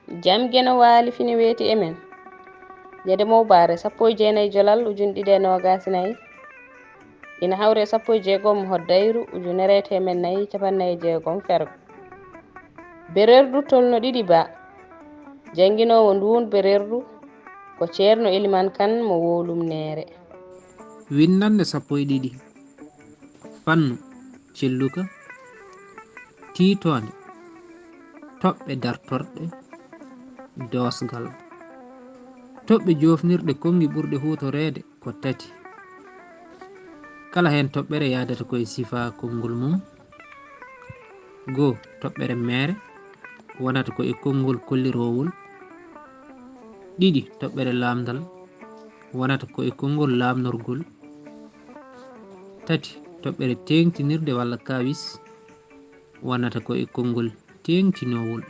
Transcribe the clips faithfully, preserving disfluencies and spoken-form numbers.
Jam Geno waali fini weeti e men. Ñande mowbaare sappo e jeenayi jolal ujunɗiɗi e noogaas e nayi, ina hawri e sappo e jeegom hoddayru ujunere e teemed nayi capanɗe nayi e jeegom fergo. Bererdu tolno ɗiɗi ba. Jannginoowo nduun bererdu ko Ceerno Elimaan Kan mo Wowlum Neere. Winndannde sappo e ɗiɗi. Fannu, celluka, tiitoonde, toɓɓe dartorɗe, doosgal. Toɓɓe joofnirɗe konngi ɓurɗe huutoreede ko tati. Kala heen toɓɓere yahdata ko e sifaa konngol mum. Goo, toɓɓere meere wonata ko e konngol kolliroowol. Ɗiɗi, toɓɓere laamndal wonata ko e konngol laamnorgol. Tati, toɓɓere teeŋtinirde walla kaawis wonata ko e konngol teeŋtinoowol.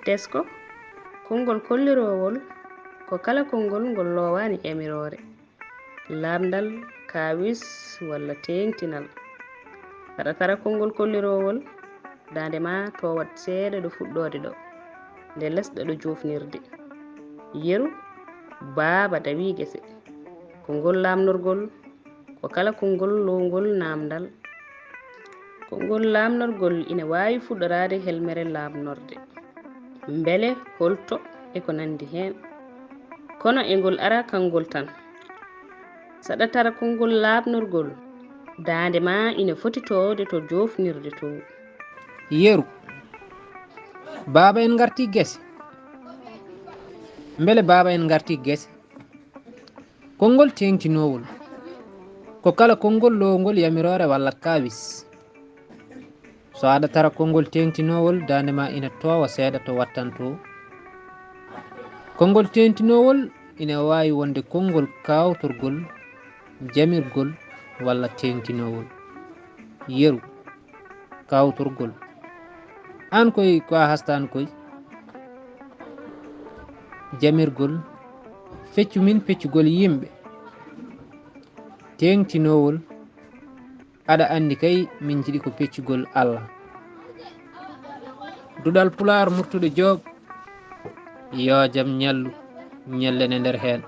Tesko, konngol kolliroowol ko kala konngol ngol loowaani yamiroore, laamndal, kaawis walla teeŋtinal. Saɗa tara konngol kolliroowol, daande maa toowat seeɗa ɗo fuɗɗoode ɗo, nde lesɗa ɗo joofnirde. Yeru, baaba dawii gese. Konngol laamnorgol ko kala konngol loowngol naamndal. Konngol laamnorgol ina waawi fuɗɗoraade helmere laamnorde. Mbele holto e ko nanndi heen. Kono e ngol ara kanngol tan. Saɗa tara konngol laamnorgol, daande maa ina foti toowde to joofnirde to. Yeru, baaba en ngartii gese. Mbele baaba en ngartii gese? Konngol teeŋtinoowol ko kala konngol loowngol yamiroore walla kaawis. So aɗa tara konngol teeŋtinoowol, daande maa ina toowa seeɗa to wattantoo. Konngol teeŋtinoowol ina waawi wonde konngol kaawtorgol, jamirgol walla teeŋtinoowol. Yeru, kaawtorgol. Aan koy ko a hastaani koy. Jamirgol, feccu min peccugol yimɓe. Teeŋtinoowol, aɗa anndi kay min njiɗi ko peccugol Alla. Duɗal Pulaar Murtuɗo Joob, yo jam ñallu, ñallen e nder heen.